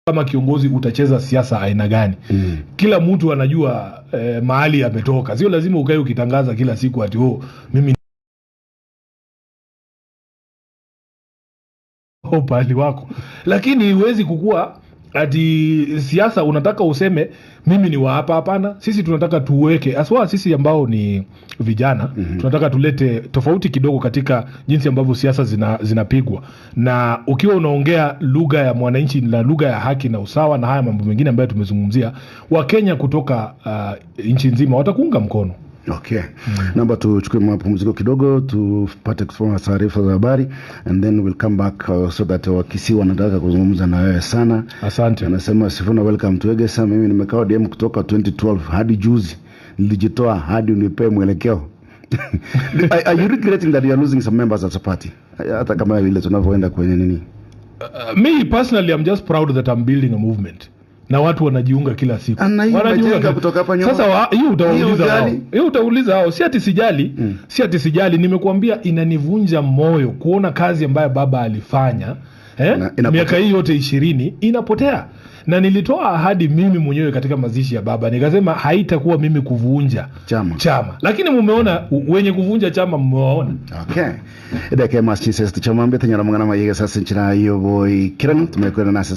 Kama kiongozi utacheza siasa aina gani? Kila mtu anajua mahali ametoka. Sio lazima ukae ukitangaza kila siku ati, "Oh, mimi pahali wako," lakini huwezi kukua ati siasa unataka useme, "Mimi ni wa hapa." Hapana, sisi tunataka tuweke aswa, sisi ambao ni vijana, tunataka tulete tofauti kidogo katika jinsi ambavyo siasa zinapigwa, na ukiwa unaongea lugha ya mwananchi na lugha ya haki na usawa na haya mambo mengine ambayo tumezungumzia, Wakenya kutoka nchi nzima watakuunga mkono. Okay. Naomba tuchukue mapumziko kidogo tupate kusoma taarifa za habari and then we'll come back so that Wakisii wanataka kuzungumza na wewe sana. Asante. Anasema, "Sifuna, welcome to Egesa. Mimi nimekaa ODM kutoka 2012 hadi juzi nilijitoa hadi unipee mwelekeo." Are you regretting that you are losing some members as a party? Hata kama vile tunavyoenda kwenye nini? Me personally, I'm just proud that I'm building a movement na watu wanajiunga kila siku. Na hiyo Wanajiunga umejenga kutoka hapa nyuma. Sasa hiyo utawauliza Hiyo wao. hujali? Hiyo utauliza hao. Si ati sijali, si ati sijali. Nimekuambia inanivunja moyo kuona kazi ambayo baba alifanya, eh? Inapotea. Miaka hii yote 20 inapotea, na nilitoa ahadi mimi mwenyewe katika mazishi ya baba, nikasema haitakuwa mimi kuvunja chama. Chama, lakini mumeona wenye kuvunja chama, mmewaona. Okay. Edeke mas chisese tichamambe tenyara mangana mayega sasa nchira iyo boy kiran tumekwenda nasa.